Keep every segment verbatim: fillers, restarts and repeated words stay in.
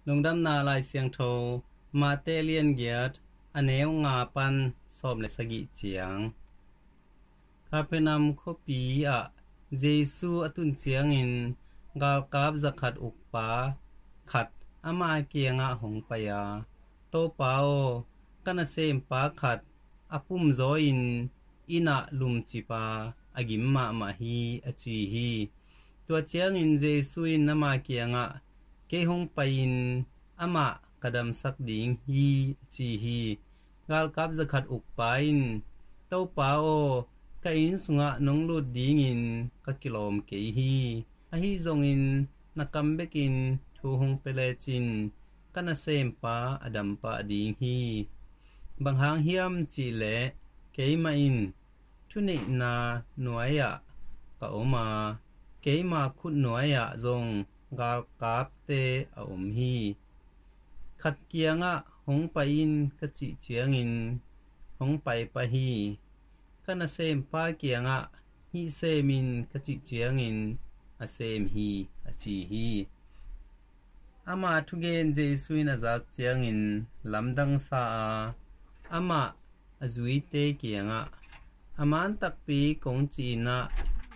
Lungdamna Lai Siangtho, Mate lian giat, a neu nga pan sawm le sagih ciang. Kapernaum khuapi ah Jesu a tun ciangin galkap zakhat ukpa khat ama kiangah hong pai a, "Topa aw, ka nasempa khat a pumzaw-in inn ah lumcip a, a gim mahmah hi," a ci hi. Tua ciangin Jesu in ama kiangah, "Kei hong pai-in amah ka damsak ding hi," a ci hi. Galkap zakhat ukpa in, "Topa aw, ka inn sungah nong lut dingin ka kilawm kei hi. Ahi zongin na kam bekin thu hong pia lecin ka nasempa a dam pah ding hi. Bang hang hiam cih leh keimah in thuneihna nuai-ah ka om a, keima khut nuai-ah zong galkapte a om hi. Khat kiangah hong pai in ka cih ciangin hong pai pah hi. Ka nasempa kiangah hih sem in ka cih ciangin a sem hi," a ci hi. Ama thugen Jesu in a zak ciangin lamdang sa a, amah a zuite kiangah, "A man takpi kong ci-in ah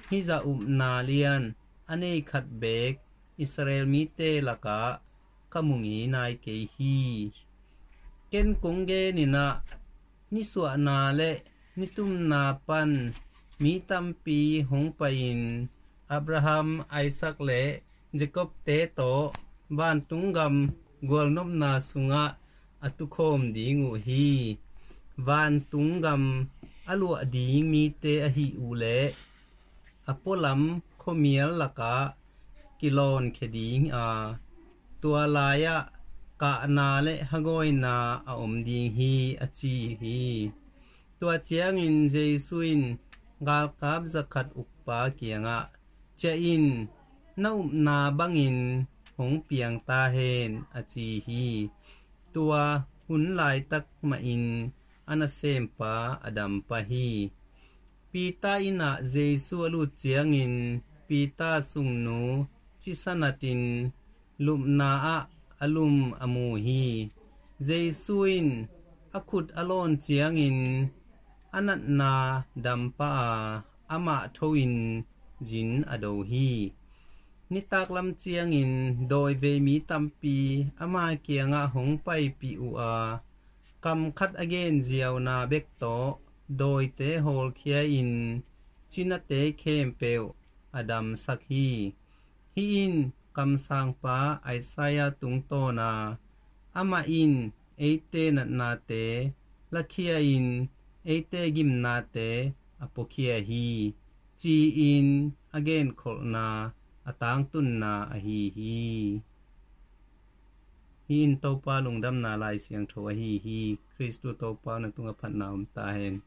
hih zah upna lian a nei khat beek Israel mite lakah ka mu ngei nai kei hi. Ken kong genin ah, nisuahna le nitumna pan mi tampi hong pai-in Abraham, Isaac le Jacob-te tawh vantung gam gualnopna sungah a tukhawm ding uh hi. Vantung gam a luah ding mite ahih uh leh a pualam khuamial lakah kilawnkhia ding a, tua lai-ah kahna le hagawina a om ding hi," a ci hi. Tua ciangin Jesu in galkap zakhat ukpa kiangah, "Ciah in, na upna bangin hong piang ta hen," a ci hi. Tua hun laitak mahin a nasempa a dam pah hi. Peter inn ah Jesu a lut ciangin Peter sungnu cisa natin lupna ah a lum a mu hi. Jesu in a khut a lawn ciangin a natna dam pah a, amah tho-in zin a do hi. Nitaklam ciangin dawivei mi tampi ama kiangah hong paipih uh a, kam khat a genziauna bek tawh dawite hawlkhia-in cinate khempeuh a damsak hi. Hih in kamsangpa Isaiah tungtawn a, "Amah in eite natnate lakhia-in eite gimnate a puakhia hi," ci-in a genkholhna a tangtunna ahi hi. Hih in Topa lungdamna Lai Siangtho ahi hi. Khristu Topa na tungah phatna om ta hen.